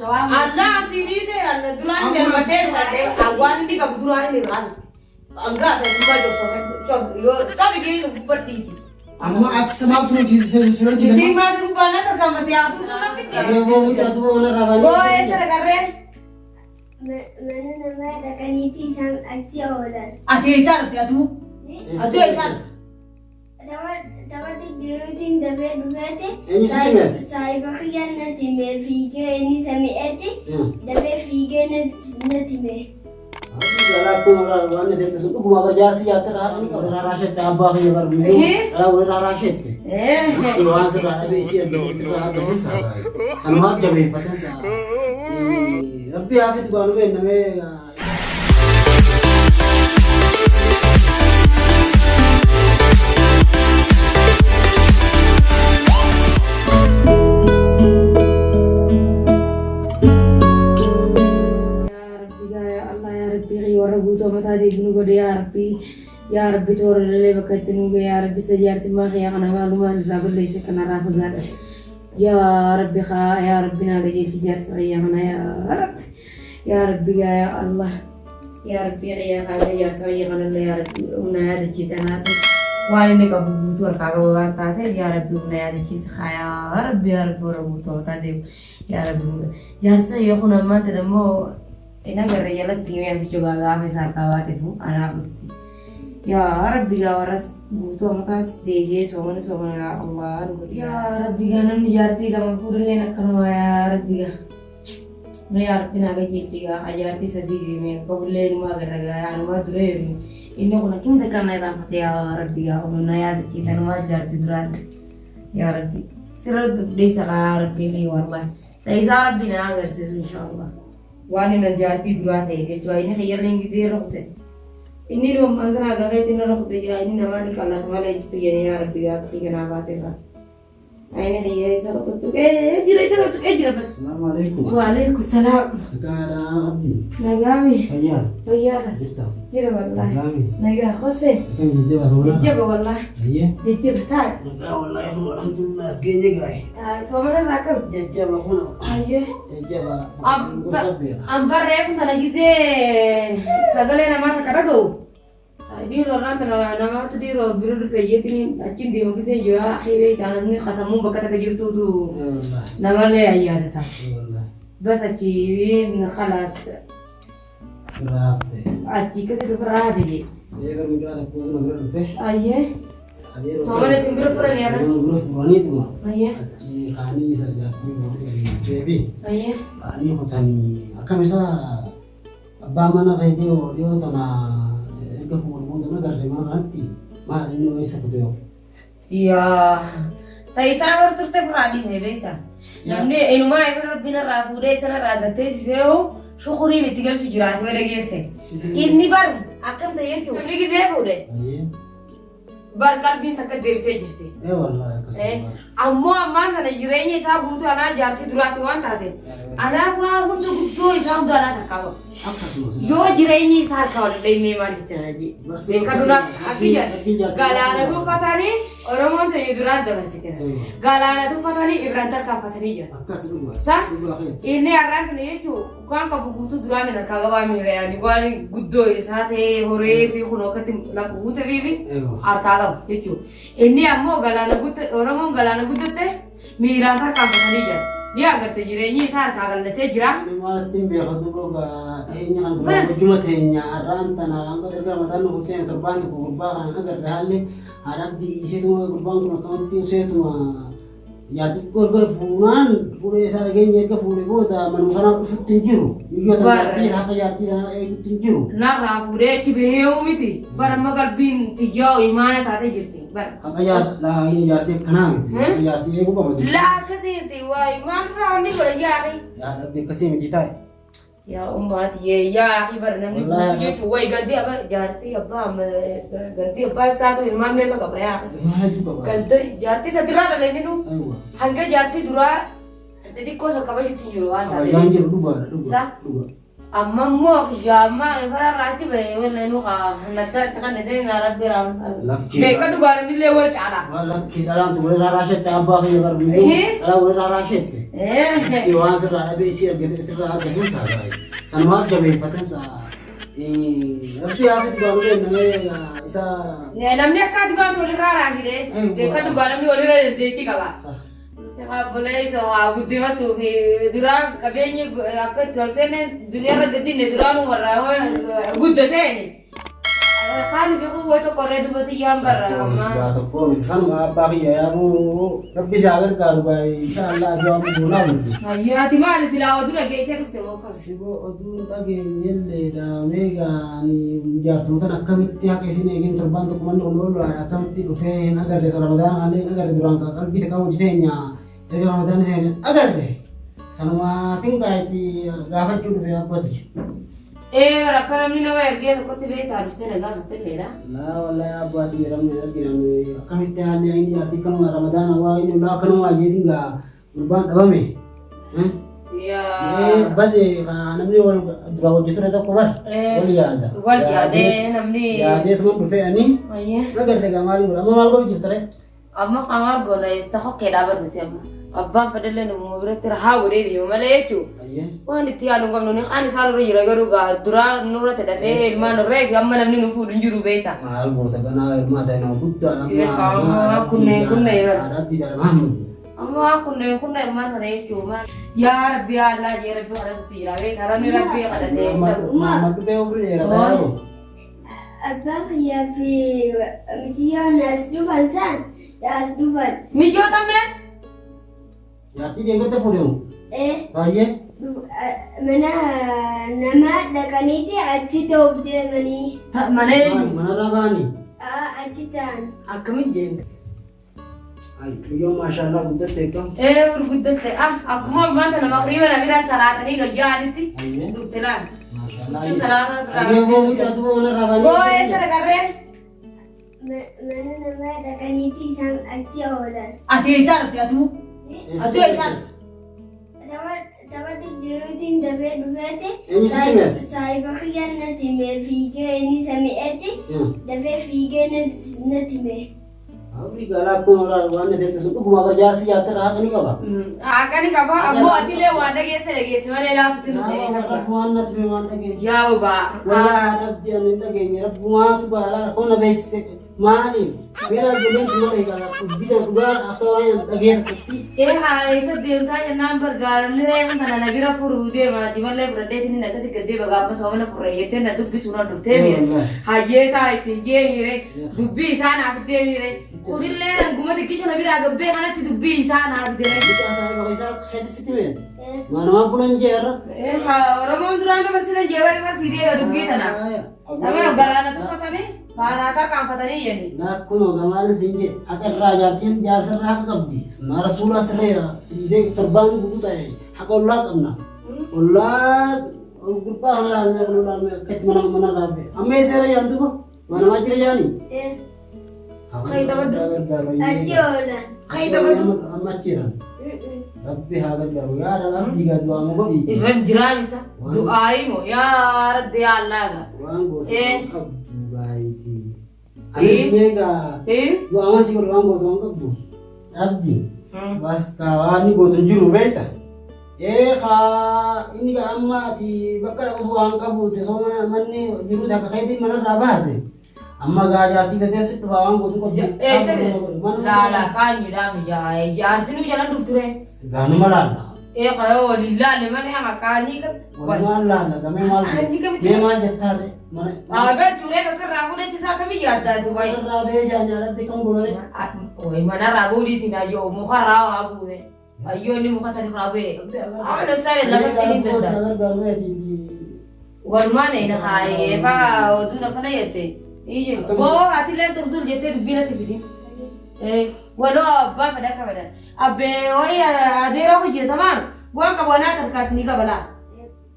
Annaa asiin anna duraan darbatee bitadhee waan inni qabu duraan inni irraa bite. Hangaa feetummaa jobsoo yoo qabi jee gubbatti. Amma ati samaaf ture si Isiin maasii gubbaa na tarkaanfattee haa turtu na fidde. Boo'ee sana garree. Mana namaa dhaqaniiti isaan achi oolan. Ati eessaa dhufte atuu? Atuu eessaa dhufte? Taphatu jiruutiin dafee dhufeeti. Eenyu sitti hime? Saayiba kiyyaan natti hime fiigee inni sami'eeti. Dafee fiigee natti hime. Rabbi haa fitu gaanu beennamee. Yaa Rabbi yaa yaa Allah yaa Rabbi kiyya warra guutuu amataa deebinu godhe yaa Rabbi yaa Rabbi toora lalee bakka itti nu gahe yaa Rabbi isa jaarsimmaa kiyya kana maalumaan irraa balleesse kanarraa fagaadha yaa Rabbi kaa yaa Rabbi naa qajeelchi jaarsa kiyya kana yaa Rabbi yaa Rabbi yaa yaa Allah yaa Rabbi kiyya kaasee jaarsa kiyya kanallee yaa Rabbi humna yaadachiisa naatu waan inni qabu guutuu harkaa qaba waan taateef yaa Rabbi humna yaadachiisa kaa yaa Rabbi yaa Rabbi warra guutuu amataa deemu yaa Rabbi humna Jaarsa kiyya kun ammaan tana immoo hin agarre jalatti himee aficho gaa gaafa isaa harkaa baatefu anaaf dhufte. Yaa Rabbi gaa warras guutuu amataas deebi'ee soomana soomana yaa Allah nu godhi. Yaa Rabbi gaa namni jaartii lama fuudhilleen akkanuma yaa Rabbi gaa. Mee yaa Rabbi naa qajeelchi gaa haa jaartii sadii fi mee qabullee inumaa agarra gaa yaa anumaa dura heerume. Inni kun akkam takka na irraanfate yaa Rabbi gaa kun na yaadachiisa anumaa jaartii duraatti. Yaa Rabbi sirra dubdeessa gaa yaa Rabbi kee wallahi. Ta isaa rabbi na agarsiisu inshallah. Waan inni jaartii duraa ta'e jechuudha. Inni kiyyarra hin gizee irra kute. Inni dhummaan kana agarreetti inni irra kute jaa inni namaa ni qallata malee ejjitu jedhee yaa rabbi yaa kiyya naa baase irraa. Inni kiyya isa tuttuqee jira isa tuttuqee jira bas. Salaamu alaikum. Waalaikum salaam. Nagaadha Abdi. Nagaami. Fayyaa. Fayyaadha. Jirta. Jira wallahi. Nagaami. Nagaa Hosee. Akkam jajjaba soomana. Jajjaba wallahi. Ayyee. Jajjaba taa'e. Nagaa wallahi kun alhamdulillah as geenye gaa'e. Taa'e soomana irraa akkam? Jajjaba kun Ayyee. jajjaba. Gosa beeka. An reefu tana gisee sagalee namaa takka dhaga'u. Dhiiroo irraan tana namaatu dhiiroo bira dhufe jeetiin achiin deema gisee jiru hibee isaa namni kasammuun bakka takka jirtuutu Wallahi. namallee ayyaadata. Wallahi. Bas achi khalaas Irraa hafte. achi akkasitti ofirraa hafe jee. Eega mucaa tokkotu na bira dhufe. Ayyee. Soomana isin bira furanii har'a? Soomana bira furaniituma. Ayyee. Achi kaanii isa jaartii fuudhee deebi. Ayyee. Kaanii kutanii akkam isa abbaa mana keetii yoo dhiyoo tana erga fuudhu booda na garre mana kanatti maal inni eessa kute yoo. Yaa. Ta isaa bar turte biraa dhiifne beekta. Namni inumaa ifin rabbiin irraa fuudhee isa irraa gattee sisee hoo shukuriin itti galchu jiraate yoo dhageesse. Inni bar akkam ta'e jechuun. Namni gisee fuudhe Ayyee. bar qalbiin takka deebitee jirti. Ee wallaahi akkasuma bar. Ammoo ammaan tana jireenya isaa guutuu anaa jaartii duraati waan taate anaa waa hunda guddoo isaa hunda anaa takkaa qaba. Akkasuma silaa. Yoo jireenyi isaa harkaa wal dhahee maal jetti na jee. Beeka dura akki jedha. Galaana tuffatanii Oromoon teenya duraan dabarsite. Galaana tuffatanii irraan tarkaanfatanii jira. Akkas dhugaa. Sa Dhugaa keeti. inni har'aan kana jechuun waan qabu guutuu duraan irra harkaa qabaa miira yaani waan guddoo isaa ta'ee horee fi kun akkatti lafa guutee fi harkaa qaba jechuudha. Inni ammoo galaana guddaa Oromoon galaana guddatte miiraan tarkaanfatanii jira. Ni agarte jireenyi isaa harkaa gallatee jira. Inni maal ittiin beeka duuba gaa teenya kan dura hojjuma teenya har'aan tana hanga erga mataan nu seena torbaan tokko gurbaa kana agarre haalli haadha abdii iseetuma gurbaan kun akkamatti useetuma Jaartii xiqqoo erga fuunaan fuudhee isaa dhageenya erga fuudhee booda manuma sanaa dhufutti hin jiru. Biyyoota Bar- jaartii haqa jaartii sanaa eegutti hin jiru. Narraa fuudhee achi bahee miti. Bara amma qalbiin tiyyaa imaana taatee jirti. Bara. Haqa jaartii laa inni jaartii akkanaa miti. Haqa jaartii eeguu qaba. Laa akkasii miti. Waa imaanirraa wanni godha yaaqii. Yaa dhabdee akkasii miti taa'e. Yaa ummaati yee yaa akhi bar namni Wallaahi guutuu jechuun wayi gandii abbaa jaarsi abbaa gandii abbaa ibsaatu ilmaan meeqa qaba yaa akhi. Ilmaan hedduu qaba. Ganda jaartii isa duraa dhala inni nu Aywa. hanga jaartii duraa xixiqqoo san kabajutti hin jiru waan Kabajaan taateef. jiru dhugaadha dhugaa. Sa? Dhugaa. Amma immoo kiyyaa amma fararraa achi bahe walla nu kaa nadda itti kan deemna rabbi raamta. Lakkii. Beeka dhugaa namni illee wal caala. Waan lakkii dhalaan tu walirraa raashette abbaa kiyya bar Eh? dhalaan walirraa raashette. Eh. Waan sirraa dhabee isii argate sirraa argatan saa baay'ee. Sanumaaf jabeeffatan saa. Rabbi haa fidu gaafuu kennamee isa. Namni akka ati baatu walirraa raashide beeka dhugaa namni walirra dandeettii qaba. Obboleessa waa guddifattuu fi duraan qabeenyi akka itti ol seenne duniyaarra guddinne duraan warra guddateeni. Kaan beekuu way tokko irree dubbatti yaan barra amma. Gaa tokko miti sanuma abbaa kiyya yaabuu rabbi isaa gargaaru gaa inshaallah du'aa goonaa bulchu. Ati maali silaa oduu dhageessee dhufte moo kam? Siboo oduun dhageenyellee dhaamee gaani jaartumtan akkamitti haqa isin eegin torbaan tokko manni kun oolu akkamitti dhufee hin agarre ramadaan kanallee hin agarre duraan kan qalbii takka hojii teenya erga ramadaan seene agarre sanumaaf hin kaayetti gaafachuu dhufe abbati. Ee bara akka namni nama ergee tokkotti beektaa dhuftee na gaafatte illeedha. Laa wallahi abbaa kiyya ramne argina akkamitti haalli inni jaartii kanuma ramadaana waa inni ulaa akkanuma jeetiin gaa gurbaan dhabame. Yaa. Bade namni wal dura hojii ture tokko bar wal yaada. Wal yaadee namni. Yaadeetuma dhufee ani Ayyee. agarre gaa maaliin godha amma maal godhu jirta ree? Amma qamaar goona eessa hokkeedhaa bar nuti amma. Abbaan fedhallee namuma biratti rahaa godhee deema malee jechuudha. Ayyee. Waan itti yaadu hin qabnu ni kaan isaan irra jira garuu gaa duraa nurra tadhatee ilmaan irree fi amma namni nu fuudhu hin jiru beekta. Maal goota ganaa hirmaata nama guddaadha Amma kunneen kunneen bara. Haadhaatti dhala Amma waan kunneen kunneen maal tana jechuun maal yaa rabbi yaa Allah jee rabbi kadhatutti jira beekta rabbi rabbi kadhatee hin ta'u. Muhammad dhufee umrii dheerata yaa'u. Abbaa kiyyaa fi mijiyyoon as dhufan san as dhufan. Mijoota mee? Jaartii deeggarta fuudhemu. Eh, Baay'ee. mana nama dhaqaniiti achi ta'uuf deemanii. Mana eenyu? Manarraa ba'anii. Achi ta'an. Akkamiin jeen? Ay, guyyoo maashaallah guddatte akkam. Ee gurguddatte ah akkuma ammaa tana maqriiba na bira salaatanii gayyaanitti Ayyee. dhufte laal. Maashaallah. Huccuu salaataa biraa Ayyee boo mucaatu boo manarraa ba'anii. Boo eessa dhaqarree? Mana namaa dhaqaniiti isaan achi oolan. Ati eessaa dhufte atuu? Atuu eessaa dhufte? Taphadhu jiruutiin dafee dhufeeti. Eenyu sitti hime? Saayiba kiyyaan natti hime fiigee inni sami'eeti dafee fiigee natti hime. Abri galaa akkuma waan na ta'e sun dhuguma bar jaarsi jaartara haqa ni qaba. Haqa ni qaba ammoo atilee waan dhageesse dhageesse malee laatutti nu ta'e. Rabbumaan natti hime waan dhageenye. Yaa obaa. Walaa dhabdi ani hin dhageenye rabbumaatu baalaa koo na beeksise maaliif beera ijoolleen tuma eegala bita dhugaa akka waan dhageeffatte. Ee haa eessa deemtaa jennaan gargaaramni reefu kana na bira furuu deemaati malee fudhadheetiin inni akkasi gaddee bagaafma soomana furree jettee na dubbisuu na dhuftee miire. Hayyee taa isin jee miire dubbii isaa naaf deemire. Kunillee hanguma xiqqisho na biraa gabbee kanatti dubbii isaa naaf dire. Bita isaa isaa keessa hime. Maanumaa bulan jee har'a. Oromoon duraan dabarsite jee warri irra sii deema dubbii tana. Tamaam galaana tuffatame faanaa tarkaanfatanii jedhani. Lakkuma gamaanin siin jedhe haqa irraa jaartiin jaarsa irraa haqa qabdi. Sunnaa rasuulaa sirreera siisee torbaan guutuu ta'e haqa ollaa qabna. Ollaa gurbaa kana laalmee kana laalmee akka itti mana mana laalmee. Amma eessa irra yaan duuba? Manamaa jira yaani? Achi oolan. Amma achi jiran. Rabbi haa gargaaru yaa Rabbi gaa du'aa mu godhi. Irra jiraan isa du'aayi moo yaa Rabbi yaa Allah gaa. Waan gootu waan qabdu gaayiti. Anis meeqa du'aa si godhu waan gootu waan qabdu. Abdi. Bas kaa waan inni gootu hin jiru beekta. Ee kaa inni gaa amma ati bakka dhaqus waan qabu teessoo manni jiru takka keetiin manarraa baase. Amma gaa jaartii gatee si dhufaa waan gootu qabdu. Laala qaanyidhaa mijaa'ee jaartinuu jala dhufture. Gaanuma laalla. Ee kayoo waliin laalle malee akka qaanyii kan. Walumaan laalla gamee maal Qaanyii kamitti? mee maal jettaa ta'e mana. Aagaa turee bakka irraa fuudhetti isaa kamii yaaddaa tu wayi. Irraa bee jaanii alatti kan godhare. Wayi manarraa buudhiitiin ayyoo mukarraa haa buune. Ayyoo inni muka sanirraa bu'e. Haala isaan lafatti ni danda'a. Walumaan ena haayee faa oduun akkana jette. Boo atilee turtul jettee dubbii natti fidin. Waloo abbaa fedha akka fedhan. Abbee wayi adeeroo hojjetamaan waan qabu anaa tarkaas ni qabalaa.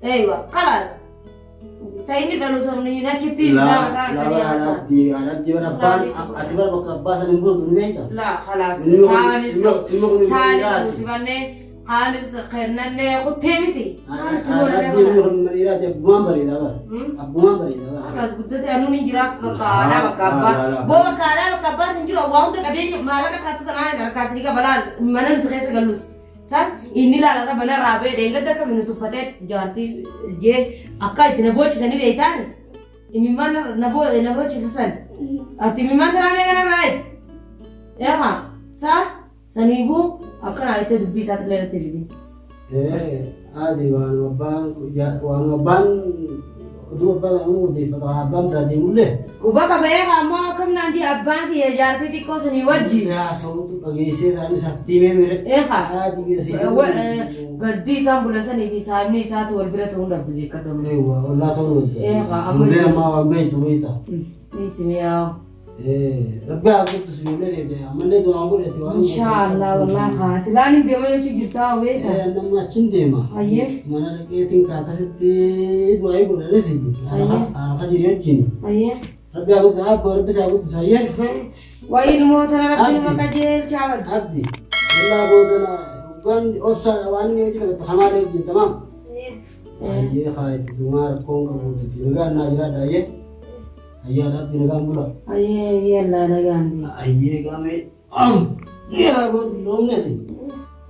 Eeywa kalaas. Ta'inni dhalu sabni achitti Laa laa alatti alatti bara abbaan ati bara bakka abbaa san hin buutu ni beekta. Laa kalaas. Ilmi kun Taanis ilmi kun ilmi taanis dhiiraati. sifannee Haalis kennannee kuttee miti. Abdii inni kun dhiiraati abbumaan bareedaa bara. Abbumaan bareedaa bara. As guddate anuun hin jiraatu bakka aadaa bakka abbaa. Boo bakka aadaa bakka abbaa sin jiru waa hunda qabeenya maallaqa taatu sanaa harkaa isin qabalaa mana nuti keessa gallus. San inni ilaalarra mana irraa ba'ee dheengadda akka nu tuffatee jaartii jee akka itti na boochisanii beektaan. Imimmaan na boochisa san. Ati imimmaan taraa meeqa narraa eegde? Eegaa saa saniifuu akkana jettee dubbii isaatti illee irratti fidi. Adi waan abbaan waan abbaan oduu abbaan ammoo odeeffata waan abbaan biraa deemullee. Quba qaba eegaa ammoo akkam naan jee abbaan kiyya jaartii xiqqoo sanii wajji. Haasawutu dhageessee isaan isaatti himee mire. Eegaa. Adi Gaddii isaan bulan sanii fi saamni isaatu wal bira ta'uun dhabdu beekadhu. Eewwa ollaa ta'uu Eegaa, amma Ijoollee ammaa waan beektu beekta. Dhiisi mi'aawu. Rabbi haa guddisu ijoollee teete ammallee du'aan godhate waan. Inshaallah wallahi haa silaan hin deema jechuu jirtaa beekta. Namni achiin deema. Ayyee. Mana dhaqeetiin ka akkasitti du'aa godhanis. Ayyee. Haala jiru wajjin. Ayyee. Rabbi haa guddisu abbo rabbi isaa guddisu ayyee. Wayi ilmoota rabbi nama Abdi. qajeelchaa bal. Abdi. Illaa boodana hoggaan obsaadha waan inni hojii hamaalee hojii tamaam. Ayyee haa itti tumaa rakkoon qabu nagaan naa jiraadha ayyee. Ayyaa abdi nagaan bula. Ayyee ayyee allaa nagaan deema. Ayyee gaamee. Yaa dulloomnes.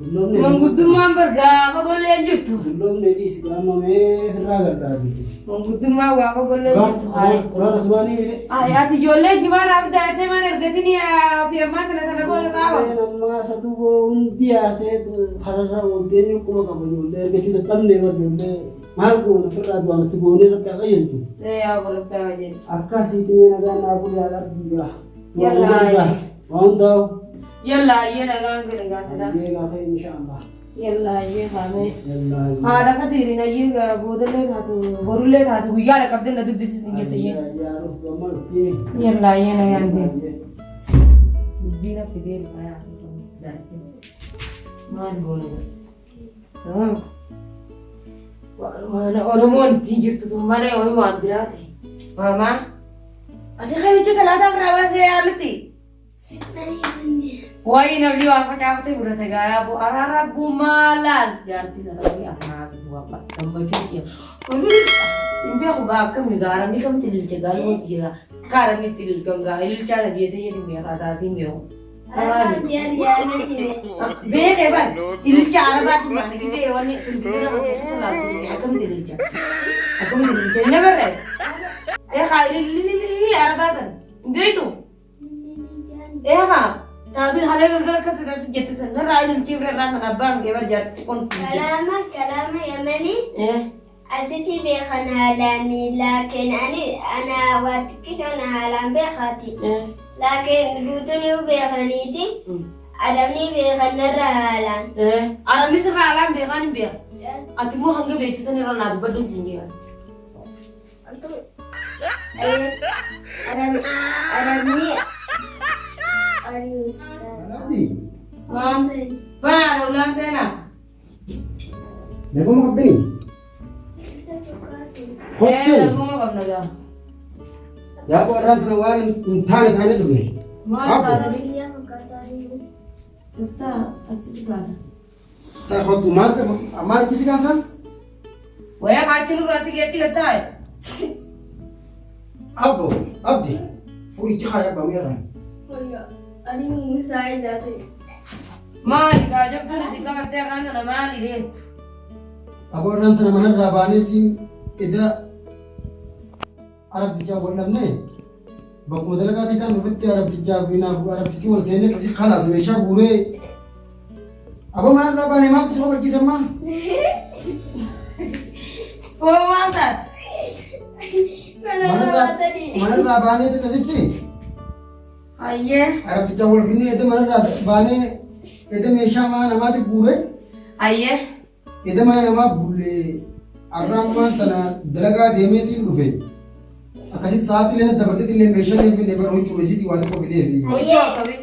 Dulloomnes. Manguddummaan bar gaafa gollee hin jirtu. Dulloomne dhiisi gaamamee firraa gargaarti. Manguddummaan gaafa gollee hin jirtu. Quraan asmaanii. Ay ati ijoollee jimaa naaf daatee mana ergatini fi ammaa kana sana goota xaafa. Ammaa isa duuba hundi yaatee kararra ooltee inni quba qaba ijoollee ergachuu dadhabnee bar ijoollee maal goona firraa du'aan itti goonee rabbi haa qajeelchu. Yaa rabbi haa qajeelchu. Akkasiiti mee nagaan naa buli haa dhabbii Yallaa. Waan hundaa'u. Yallaa ayyee nagaan gale gaafadha. Ayyee gaafa inshaallah. Yallaa ayyee kaamee. Yallaa. Haadha katiiriin ayyee boodallee taatu borullee taatu guyyaa qabdee na dubbisiisin jette ayyee. Yaa dhuftu amma dhuftii. Yallaa ayyee nagaan deema. Dubbiin fidee dhufa yaa maal goona jedha. Waan Oromoon ittiin jirtu tun malee ho'i waan biraati. Maamaa ati kan jechuun salaataa irraa baasee yaalitti. Wayi namni waa facaafate mudate gaayaa bu araara maalaal jaartii sana wayii asanaa bitu waan gammachuu kiyya. Sin beeku gaa akkamni gaa arabni kamitti ililcha gaa yoo tiyya akka arabni itti ililchan gaa ililchaa biyya tiyya hin beekaa taasiin beeku. Beekee bar ililcha arabaatti maana gisee wanni televizyiina kan keessa laaltu akkamitti ililcha akkamitti ililcha hin agarre. Eegaa ilililililii arabaa san hin beektu. Eegaa taatu haala galgala akkas akkas jette san narraa ililchee bira irraa kan abbaan kee bar jaartichi qon. Kalaama kalaama yamanii asitti beekan haalaan laakiin ani ana waa xiqqishoon haalaan beekaati. Laakiin guutuun yoo beekaniiti adamni beekan narra haalaan. Arabni sirraa haalaan beekaan hin beeka. Ati immoo hanga beektu san irra naa dubbadhuun siin jira. Arabni arius. Abdi. Banaa ulaan seenaa. Naguma qabdanii? Kottee. Naguma qabna gaa. Yaa qorraan tuna waan hin taane taane dhufne. Maal Abbo. taatanii? Dhuftaa achi si kaana. Taa kottu maal maal achi si kaasan? Wayyaa kaachi nurraa si geechi gattaa'e. Abbo Abdi furichi haa abbaa mi'a kana. Ani Musaa ilaate. Maali gaa jabduun isin qabattee har'aan kana maali deettu? Abbo irraan tana manarraa baaneetiin eda arabtichaa wal dhabne bakkuma dalagaatii kan dhufutti arabtichaa fi naaf arabtichi wal seenee akkasii kalaas meeshaa guuree abbo manarraa baanee maaltu si kabachiisa ammaa? Koo maal taate? Mana baatanii. Manarraa baanee akkasitti Hayyee. arabtichaa wal finnee eda manarraa baanee eda meeshaa mana namaatti guuree Hayyee. eda mana namaa bullee arraan maan tana dalagaa deemeetiin dhufe akkasitti sa'aatii illee dabarteetti illee meeshaa illee finne bara huccuu isiitii waa xiqqoo fidee fi Huccuu akkamii?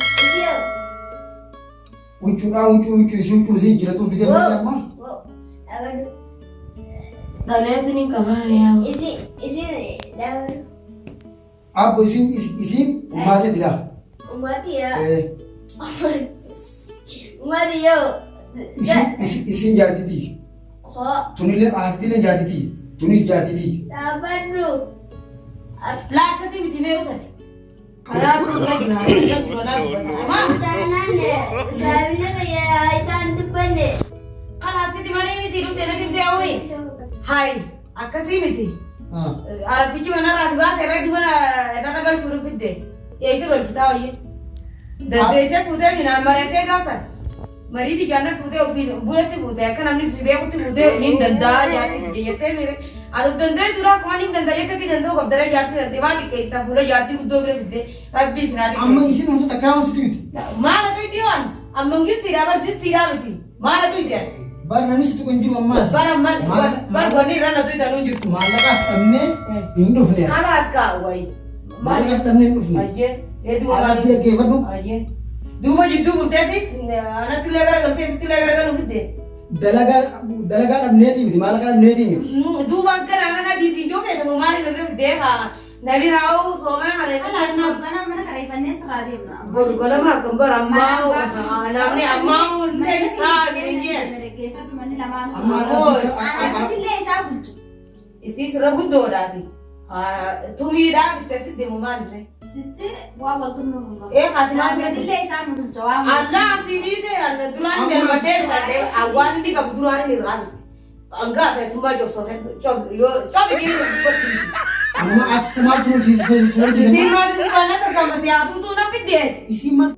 huccuudhaan huccuu huccuu isii huccuu isii jiratuu fidee malee amma Dhaleetiin hin qabaane yaa. Isi isi dhaabadu. abbo isiin isiin ummaatee dilaa. Ummati yaa. Ummati yoo. Isin jaartitii. Hoo. Tunillee haatitillee jaartitii. Tunis jaartitii. Dhaabbadhu. Laa akkasii miti mee usati. Karaa tuuta jira. Taanaan saabina kiyya isaan dubbanne. Kanaaf sitti malee miti dhufte natti himtee hawwi. Hayi akkasii miti. Arabtichi manarraa si baase irratti mana irra galchuu fidde. Eessa galchitaa hojii? Dandeessee fuutee minaan mari'attee gaafsan. Marii tijaana fuutee ofiin bulatti fuutee akka namni si beekutti fuutee niin danda'a jaartii jettee miire. Ani of dandeessuudha akkuma niin danda'a jettee danda'u qabdara jaartii danda'e maa xiqqeessita fuula jaartii guddoo bira fiddee rabbii isin haa Amma xiqqeessu. isin humsa takkaa humsitu miti. Maal atu itti waan amma gistiidha bar distiidha miti maal atu itti as. Bar namni si tuqu hin jiru ammaas. Bar amma bar wanni irra natu itti anuu jirtu. Maallaqaas dhabnee hin dhufne as. Kalaas kaa wayi. Maallaqaas dhabnee hin dhufne. Ayyee. Hedduu Haadha abdii dhaggeeffadhu. Ayyee. Duuba jidduu bulteefi anatti illee garagaltee sitti illee garagaluu fidde. Dalagaa dalagaa dhabneetii miti maallaqa dhabneetii miti. Duuba akkana anan adii siin joo feetamu maaliin irra fiddee haa nabi raa'uu soomana kana Kalaas nuuf ganama mana kireeffannee sirraa deemna. Boru ganama akkam bara ammaa namni ammaa hundee taa'ee jee. Dhaggeeffadhu manni lamaan. Amma haadha abdii Asillee isaa bulchu. Isii sirra guddoodhaati. Tumiidhaaf itti asitti deemu maalirree? Sichi waa waltumnu hin qabu. Ee haati maal fedhu? Laafiidillee isaan nu bulcha waa Allah asiidhiise duraan darbatee bitadhee waan inni qabu duraan inni irraa bite. Hangaa feetummaa cobsoo yoo cobi jedhu Amma ati maaltu hojjechiisa? Isiin maal siin waan akka gammadee hatumtuu na fiddee. Isiin maal?